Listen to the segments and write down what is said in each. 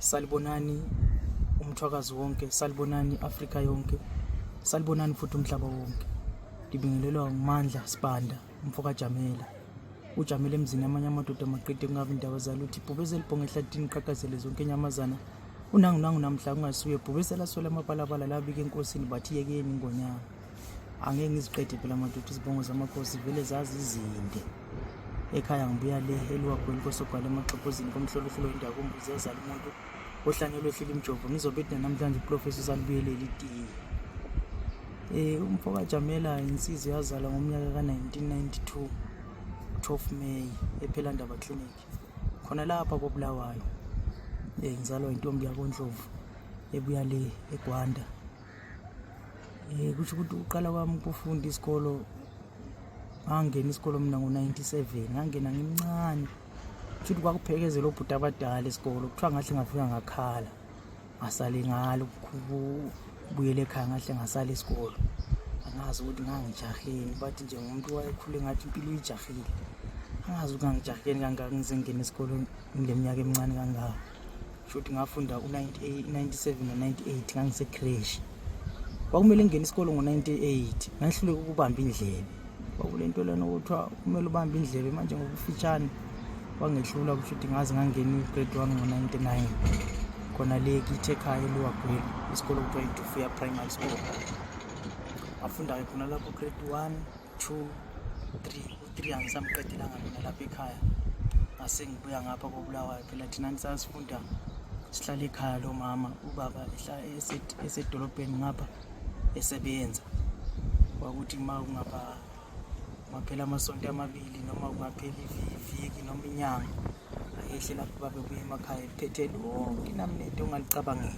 Salibonani umthwakazi wonke, salibonani Afrika yonke, salibonani futhi umhlaba wonke. Ngibingelelwa uMandla Sibanda, umfoka Jamela. Ujamela emzini amanye amadoda amaqede kungabe indaba zalo uthi bhubezela ibhonge ehlathini qhaqhazele zonke inyamazana. Unangu namhla ungasuye bhubezela sola amapalapala labike enkosini bathi yekeni ingonyama. Angeke ngiziqede phela amadoda izibongo zamakhosi vele zazi izinde. Ekhaya ngibuya le eliwagwela kosogwala emaxophozini komhlolohlolo indaba umbuzi yazala umuntu ohlanyelwe ehlile imjovo ngizobethi namhlanje uprofessor salibuyeleli itiye. Umfoka Jamela insizwe yazala ngomnyaka ka1992 12 May ephela ndaba clinic khona lapha koBulawayo. Ngizalwa intombi yakoNdlovu ebuya le eGwanda. Kusho ukuthi uqala kwami ukufunda isikolo ngangena isikolo mina ngo97 ngangena ngimncane. Futhi kwakuphekezela obhuti abadala esikolo kuthiwa ngahle ngafika ngakhala ngasale ngalo ukubuyela ekhaya ngahle ngasala esikolo. Angazi ukuthi ngangijaheni bathi nje umuntu wayekhule ngathi impilo ijahile. Angazi ukuthi ngangijaheni kangaka ngizengena esikolo ngileminyaka emincane kangaka. Futhi ngafunda u97 no98 ngangise crash. Kwakumele ngene isikolo ngo98 ngahluleka ukubamba indlebe. Kwakulento lena ukuthiwa kumele ubambe indlebe manje ngokufitshane wangehlula kusho ukuthi ngaze ngangena grade 1 ngo99 khona le kithe ekhaya eliwagwela isikolo kuthiwa iDufuya Primary School. Ngafunda ke khona lapho grade 1 2 3 angisamqedelanga mina lapha ekhaya. Ngase ngibuya ngapha koBulawayo phela thina sasifunda sihlala ekhaya lo mama ubaba esedolobheni ngapha esebenza. Kwakuthi ungaba maphela amasonto amabili noma ungaphela iviki noma inyanga ayehle lapho babe kuye emakhaya ephethe lonke namnede ongalicabangela.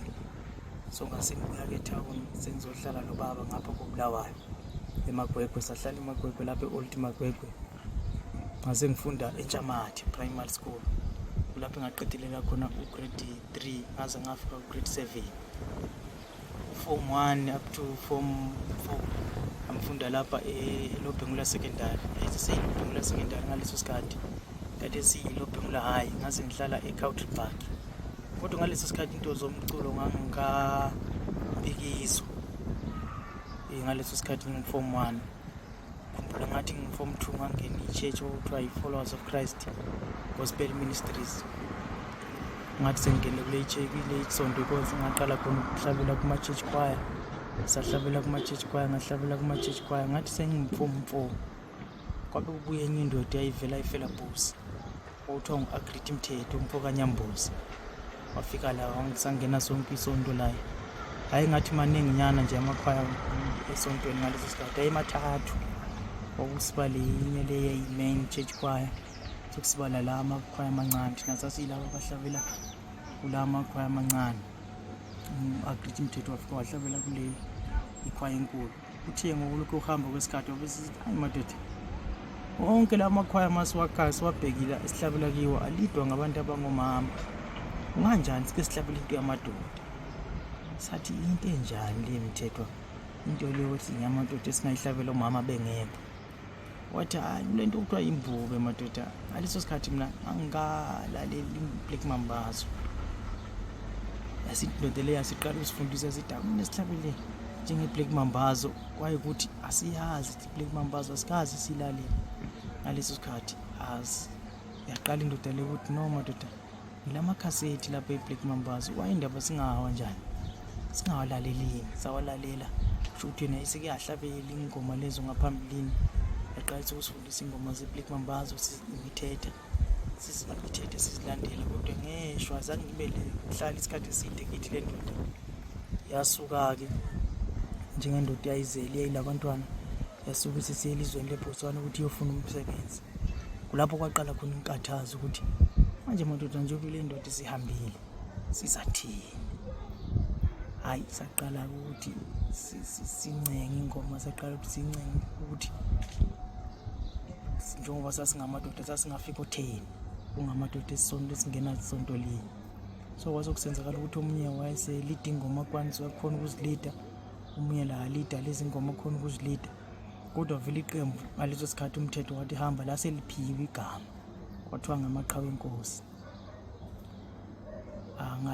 So ngase ngibuya ke town sengizohlala lo baba ngapha koBulawayo eMagwegwe. Sahlala eMagwegwe lapha eOld Magwegwe. Ngase ngifunda eNtshamathi Primary School lapho ngaqedelela khona ugrade 3 ngaze ngafika ugrade 7 form 1 up to form 4 ngifunda lapha eLobhengula Secondary. EseyiLobhengula Secondary ngaleso sikhathi kade siyiLobhengula High ngaze ngihlala eCountry Park. Kodwa ngaleso sikhathi into zomculo ngangikabikizwa. Ngaleso sikhathi ngiform 1 khumbula ngathi ngiform 2 ngangena ichurch okuthiwa iFollowers of Christ Gospel Ministries. Ngathi sengene kule isonto because ngaqala khona ukuhlabela kuma church choir. Sahlabela kuma church choir ngahlabela kuma church choir ngathi sengimform 4 kwabe kubuye enye indoda eyayivela eFelabos okuthiwa ngu-Agrithi Mthetho umfoka Nyambozi. Wafika la wangisangena sonke isonto la. Hayi ngathi maninginyana nje amakhwaya esontweni ngaleso sikhathi ayimathathu. Okusiba linye le main church choir sokusibala la amakhwaya amancane thina sasilabo abahlabela kula amakhwaya amancane. Agrithi Mthetho wafika wahlabela kule ikhwaya enkulu. Uthe ngokulokho uhamba kwesikhathi wabesithi hayi madoda wonke la makhwaya masiwakhaya siwabhekile esihlabela kiwo alidwa ngabantu abangomama. Unganjani sike sihlabela into yamadoda? Sathi into enjani le Mthetho? Into le ukuthi ngamadoda esingayihlabela umama bengekho. Wathi hayi lento kuthiwa imbube madoda. Ngaleso sikhathi mina angikalaleli iBlack Mambazo. Yasidodele yasiqala usifundisa sithi mina sihlabele njengeBlack Mambazo kwaye ukuthi asiyazi ukuthi iBlack Mambazo asikazi silalele. Ngaleso sikhathi yaqala indoda le ukuthi no madoda ngilama cassette lapha eBlack Mambazo wayindaba singawa njani singawalaleli sawalalela kusho ukuthi yena isike yahlabela ingoma lezo ngaphambilini. Yaqalisa ukusifundisa ingoma zeBlack Mambazo sizimithethe sizilandela kodwa ngeshwa azange ngibe hlala isikhathi eside kithi le ndoda. Yasuka ke njengendoda yayizeli yayilabantwana yasuka sisiya elizweni leBotswana ukuthi iyofuna umsebenzi. Kulapho kwaqala khona inkathazo ukuthi manje madoda njengoba le ndoda sihambile sizathini. Hayi saqala ukuthi sincenge ingoma saqala ukuthi sincenge ukuthi njengoba sasingamadoda sasingafika u10 ungamadoda esonto esingena isonto linye. So kwasokusenzakala ukuthi omunye wayeselida ingoma kwanzi wakhona ukuzilida omunye la leader lezi ngoma khona ukuzilida. Kodwa vele iqembu ngaleso sikhathi Umthetho wathi hamba la seliphiwe igama kwathiwa ngamaqhawe enkosi.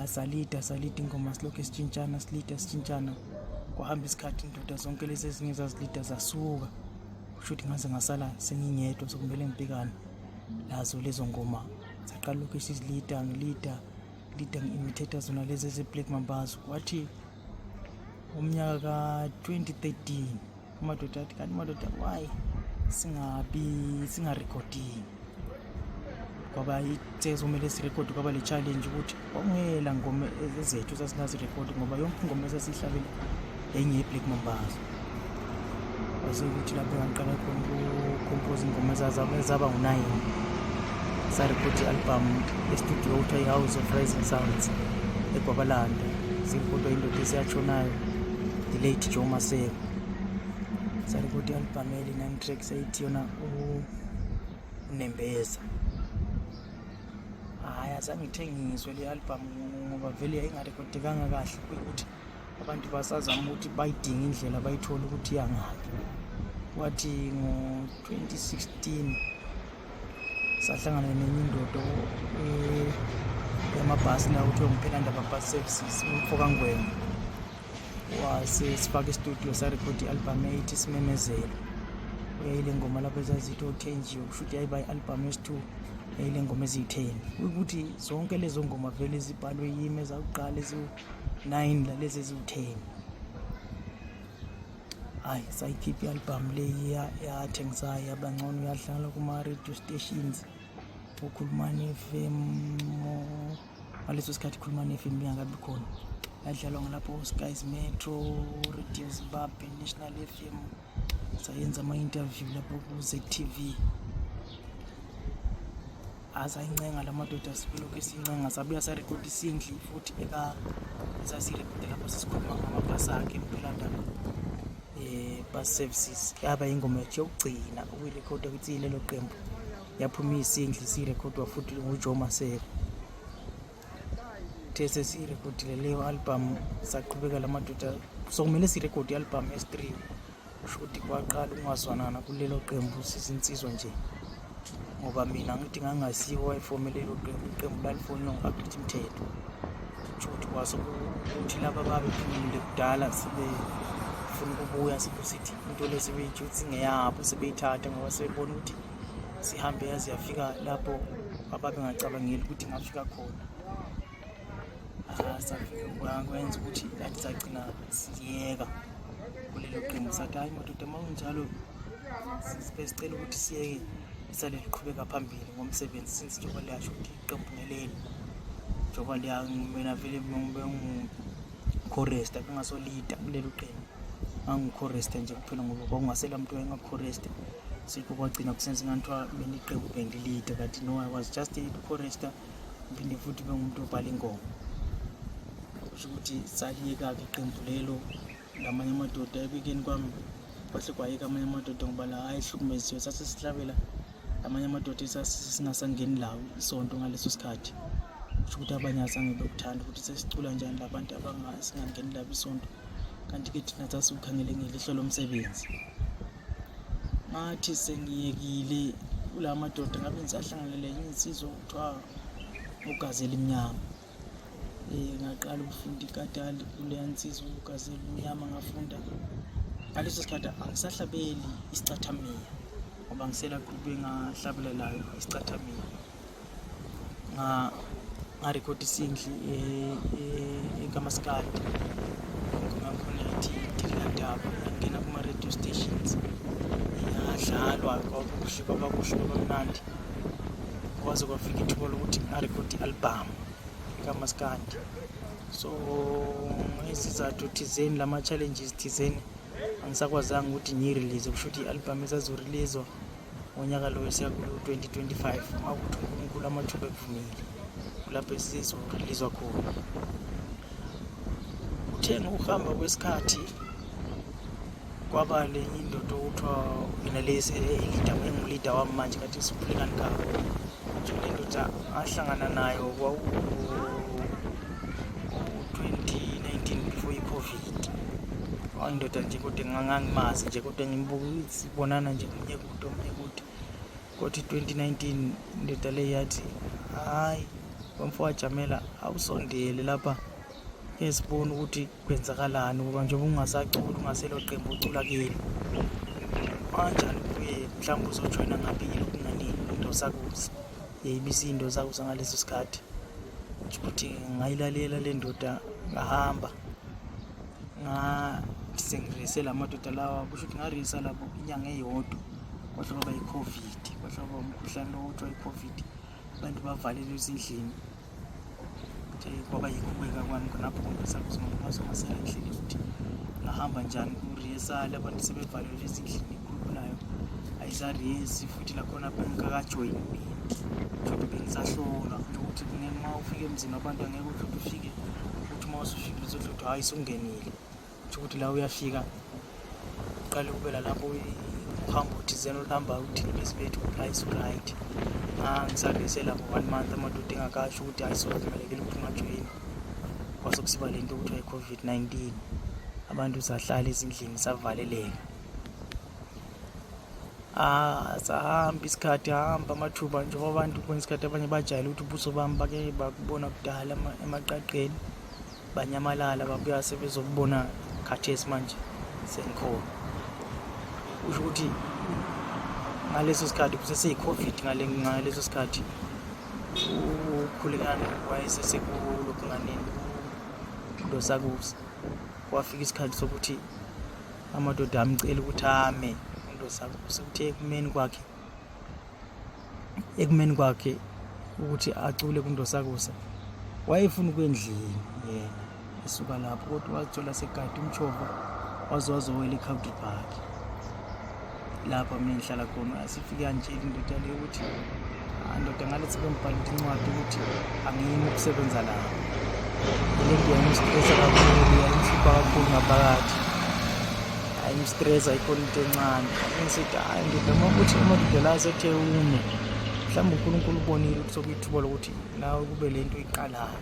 Salida ingoma silokhu sitshintshana kwahamba isikhathi indoda zonke lezi ezinye zazilida zasuka kusho ukuthi ngaze ngasala sengingedwa sokumele ngibhekane lazo lezo ngoma saqala lokhu sizilida ngilida ngi-imitate zona lezi eze-Black Mambazo. Kwathi umnyaka ka-2013 amadoda athi kanti madoda why singarekhodingi kwaba kumele sirekhode kwaba le challenge ukuthi kwakungela ngoma ezethu sasingazirekhodi ngoba yonke ingoma esasihlabela enye ye-Black Mambazo. Kwase ukuthi lapho ngaqala khona ukucompose ingoma ezaba ngu-9 sarekhodi i-album e-studio okuthiwa i-House of Rising Sounds eGwabalanda zirekhodwa indoda esiyatshonayo the late Joe Maseko. Sarekhodi i-album eli-9 tracks eyithi yona uNembeza. Azange ithengiswe le album ngoba vele yayingarekhodekanga kahle ukuthi abantu basazama ukuthi bayidinge indlela bayithole ukuthi yangaphi. Kwathi ngo-2016 sahlangana nenye indoda yamabhasi la kuthiwa nguPhelandaba Bus Services uMfokangwenya sifake istudio sarekhodi i-album eyithi Simemezelo. Uyayile ngoma lapho ezazithi othenjiwe kusho ukuthi yayiba i-album yesi-2 yayile ngoma eziyi-10 ukuthi zonke lezo ngoma vele zibhalwe yimi ezakuqala eziwu-9 lalezi eziwu-10. Hayi sayikhipha i-album leyi yathengisayo yaba ngcono yadlala kuma-radio stations uKhulumani FM ngaleso sikhathi uKhulumani FM ingakabi khona yadlalwa ngalapho Skies Metro, Radio Zimbabwe, National FM. Sayenza ama-interview lapho ku-ZTV. Azayincenga la madoda sibelokhu esincenga sabuya sarekhodi isingli futhi esasirekhode lapho sesikhuluma ngamabhasi akhe eMphelandaba Bus Services. Yaba ingoma yokugcina ukuyirekhoda ukuthi lelo qembu yaphuma isingli sirekhodwa futhi nguJoe Maseko. These sirekhodile leyo album saqhubeka la madoda sokumele sirekhode i-album S3 kushuthi kwaqala ungazwanana kulelo qembu sizinsizwa nje ngoba mina ngithi ngangasiwo wayefomele lelo qembu lalifonywa ngu-Agrithi Mthetho. Kushuthi kwasokuthi laba babephumile kudala sebefuna ukubuya sithi into le sebeyitsho ukuthi ngeyabo sebeyithatha ngoba sebebona ukuthi sihambe yaze yafika lapho ababengacabangeli ukuthi ngafika khona. Safika kwenza ukuthi lathi sagcina siyeka kulelo qembu sathi hayi madoda makunjalo sicela ukuthi siyeke isale liqhubeka phambili ngomsebenzi since njengoba liyasho ukuthi iqembu ngeleli njengoba mina vele ngu-chorista kangasolida kulelo qembu angu-chorista nje kuphela ngoba kwakungasela muntu wayenga-chorista sikho kwagcina kusenza ngathiwa mina iqembu bengilida kanti no I was just a chorista ngiphinde futhi bengumuntu obhala ingoma. Kusho ukuthi saliyeka-ke iqembu lelo lamanye amadoda ebekeni kwami kwahle kwayeka amanye amadoda ngoba la ayehlukumeziwe sasesihlabela amanye amadoda singasangeni lawo isonto ngaleso sikhathi. Kusho ukuthi abanye azange bekuthanda ukuthi sesicula njani labantu abangasingangeni labo isonto kanti-ke thina sasiwukhangele ngelihlo lomsebenzi. Ngathi sengiyekile kula madoda ngabe ngisahlanganele enye insizwa okuthiwa uGazelle Mnyama. Ngaqala ukufunda ikatali kuleya nsizwa uGazelle Mnyama ngafunda. Ngaleso sikhathi angisahlabeli isicathamiya ngoba ngisela kube ngahlabelelayo isicathamiya. Ngarekhodi isingli eKamaskandi ngakhona ithi Thilandaba ngena kuma-radio stations yadlalwa kwakuhle kwamnandi kwaze kwafika ithuba lokuthi ngarekhodi i-album eKamaskandi. So ngesizathu thizeni lama-challenges thizeni angisakwazanga ukuthi ngiyirelease kusho ukuthi i-album esazoreleaswa ngonyaka lo esiya ku-2025 makuthi uNkulunkulu amathuba ekuvumile kulapho esizoreleaswa khona. Kuthe ngokuhamba kwesikhathi kwaba lenye indoda okuthiwa nalezi engulida wami manje kathi siphulekani kawo nje le ndoda ahlangana nayo kwaku-2019 before i-COVID. Indoda nje kodwa ngangimazi nje kodwa ngimbuka sibonana nje omunye kude. Kodwa 2019 indoda le yathi hayi wamfowajamela awusondele lapha esibona ukuthi kwenzakalani ngoba njengoba ungasaculi ungaselo qembu ucula kini kanjani kuye mhlawumbe uzojoyina ngaphi kunganini Ndosakusa yayibisa Ndosakusa ngaleso sikhathi ukuthi ngayilalela le ndoda ngahamba sengirise la madoda lawa kusho ukuthi ngarisa lapho inyanga eyodwa kwahle kwaba yi-COVID kwahle kwaba umkhuhlane othiwa i-COVID abantu bavalelwe ezindlini nje kwaba yikubeka kwami khonapho Ndosakusa ngoba ngazomasela endlini ukuthi ngahamba njani kuriyesala abantu sebevalelwe ezindlini ikhulu nayo ayisariyesi futhi lakhona bengakajoyini njengoba bengisahlolwa ukuthi uma ufike emzini abantu angeke ukuthi ufike ukuthi uma usufikile uzothi hayi sungenile ukuthi la uyafika uqale kubela lapho uhamba uthizeni olihamba uthi bezibethu price right ngisariyese lapho 1 month amadoda engakasho ukuthi ayisokumelekile ukuthi ungajoyini kwasokusiba lento ukuthi i-COVID-19 abantu sahlala ezindlini savaleleka sahamba isikhathi hamba amathuba nje abantu kwenye isikhathi abanye bajayele ukuthi ubuso bami bake bakubona kudala emaqaqeni banyamalala babuya sebezokubona khathesi manje sengikhona usho ukuthi ngaleso sikhathi kuseseyi-COVID ngaleso sikhathi ukhulekana wayesesekulo kunganini Ndosakusa kwafika isikhathi sokuthi amadoda amcela ukuthi ame Ndosakusa ukuthi ekumeni kwakhe ukuthi acule kuNdosakusa wayefuna ukwendlini yena esuka lapho kodwa wazithola segadi umchova wazowela eCountry Park lapha mina ngihlala khona asifike kanjena indoda le ukuthi ndoda ngalethi bembhala incwadi ukuthi angiyimi ukusebenza lapha le nto yangistressa kakhulu yangihlupha kakhulu ngaphakathi ayingistressa ikhona into encane ngisithi hayi ndoda uma ukuthi amadoda la sethe ume mhlawumbe uNkulunkulu ubonile ukuthi sokuyithuba lokuthi nawe kube lento iqalayo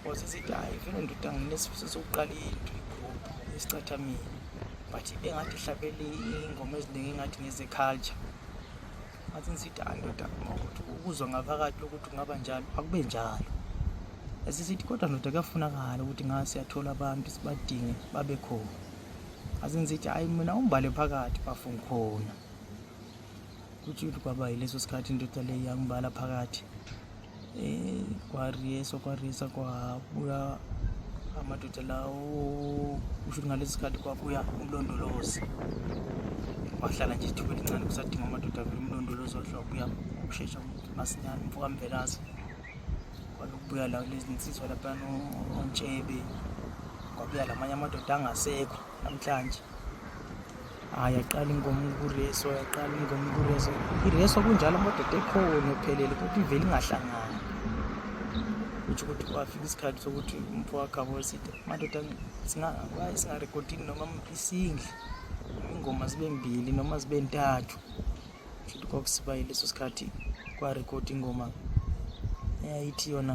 wasesithi hayi vele ndoda nginesifiso sokuqala into igroup esicathamiya but bengathi hlabele ingoma eziningi engathi ngeze-culture ngathi ngisithi hayi ndoda ukuthi ukuzwa ngaphakathi lokuthi kungaba njalo akube njalo asisithi kodwa ndoda kuyafunakala ukuthi siyathola abantu sibadinge babe khona ngisithi hayi mina umbale phakathi bafuna khona ukuthi kwaba yileso sikhathi indoda le yangibala phakathi kwariyesa kwabuya amadoda lawo usho ngalesi sikhathi kwabuya umlondolozi wahlala nje ithuba elincane kusadinga amadoda vele umlondolozi wabuya ukushesha masinyane mvuka mvelazi kwabuya la lezi insizwa lapha noNtshebe kwabuya lamanye amadoda angasekho namhlanje yaqala ingoma kuReso iReso kunjalo amadoda ekhona ephelele kodwa ivele ingahlangani uthi ukuthi kwafika isikhathi sokuthi umfowakhe wesithi madoda singarekhodini noma isingli ingoma zibe mbili noma zibe ntathu futhi kwakusiba yileso sikhathi kwarekhodi ingoma eyayithi yona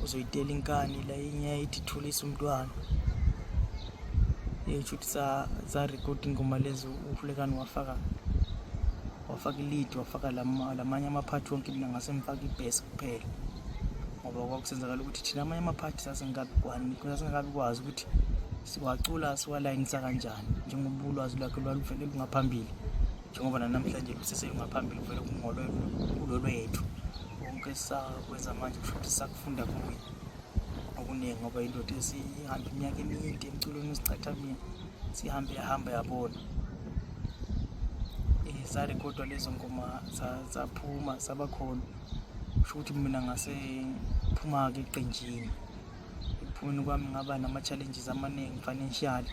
uzoyitela inkani la enyayithi thulisa umntwana ukuthi za-record ingoma lezo uhlekani wafaka i-lead wafaka lamanye amaphathi wonke mina ngasemfaka i-bass kuphela ngoba kwakusenzakala ukuthi thina amanye amaphathi sasingakabi kwazi ukuthi siwacula siwalayinisa kanjani njengoba ulwazi lwakhe lwaluvele lungaphambili njengoba namhlanje luseseyungaphambili vele kulolwethu wonke sakwenza manje kusho ukuthi sakufunda kuye okuningi ngoba indoda esihamba iminyaka emide emculweni wesicathamiya sihamba yabona zarekhodwa lezo ngoma zaphuma sabakhona kusho ukuthi mina ngasephuma-ke eqenjini ekuphumeni kwami ngaba nama-challenges amaningi financial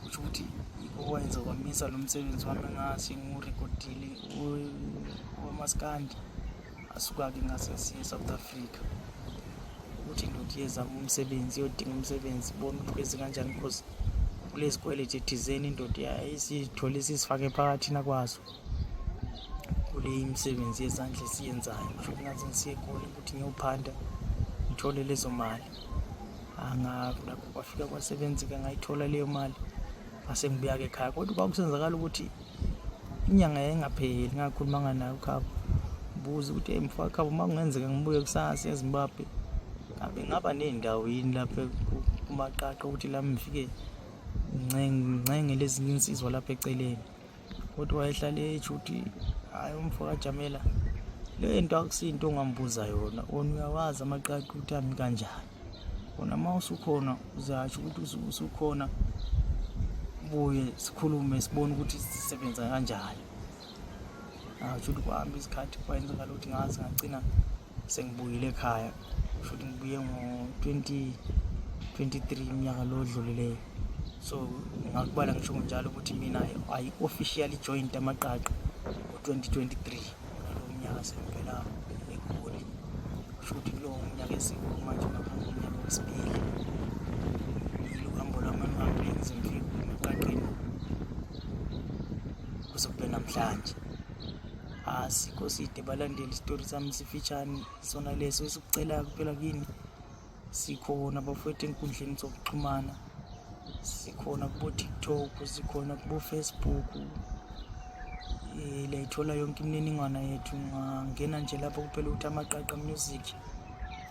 kusho ukuthi ikwenza kwamisa lo msebenzi wami ngase ngiwurekhodile wamaskandi asuka-ke ngasesiye eSouth Africa ukuthi indoda iyezama umsebenzi iyodinga umsebenzi bona ukuthi kwezi kanjani because kulezi kwelethi ethizeni indoda isithole sisifake phakathi nakwazo kule imisebenzi yezandla esiyenzayo kusho ukuthi ngathi ngisiye khona ukuthi ngiyophanda ngithole lezo mali nakho kwafika kwasebenzi-ke ngayithola leyo mali ngase ngibuya-ke ekhaya kodwa kwakusenzakala ukuthi inyanga yayingapheli ngakhulumanga nayo ukhaba buza ukuthi mfaka uma kungenzeka ngibuye kusasa eZimbabwe ngabe ngaba nendawo yini lapha kumaqaqa ukuthi la ngifike ngincenge lezi insizwa lapha eceleni. Kodwa wayehlale ethi ukuthi hayi umfaka Jamela le nto akusinto ongambuza yona, wona uyawazi amaqaqa ukuthi ami kanjani. Wona uma usukhona uzasho ukuthi usukhona, buye sikhulume sibone ukuthi sisebenza kanjani. Asho ukuthi kwahamba isikhathi kwayenzakala ukuthi ngazi ngagcina sengibuyile ekhaya, futhi ngibuye ngo-2023 iminyaka lo odlulileyo. So ngakubala ngisho njalo ukuthi mina I officially joined amaqaqa ngo-2023 lo mnyaka sengivela eGoli. Kusho ukuthi kulowo mnyaka esikuwo manje ngaphambi komnyaka wesibili uhambo lwami ngize ngifike emaqaqeni kuze kube namhlanje. Asikho side balandela isitori sami sifitshane sona leso esikucelayo kuphela kini. Sikhona bafowethu enkundleni zokuxhumana, sikhona kubo TikTok, sikhona kubo Facebook. Layithola yonke imininingwana yethu, ngangena nje lapho kuphela ukuthi amaqaqa music.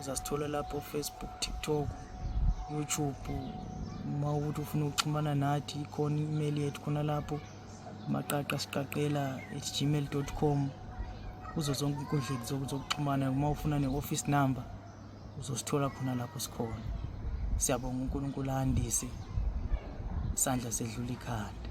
Uzasithola lapho Facebook, TikTok, YouTube. Uma ukuthi ufuna ukuxhumana nathi ikhona i-email yethu khona lapho, maqaqasiqaqela@gmail.com. kuzo zonke inkundla zokuxhumana. Uma ufuna ne-office number uzosithola khona lapho sikhona. Siyabonga uNkulunkulu andise, isandla sedlula ikhanda.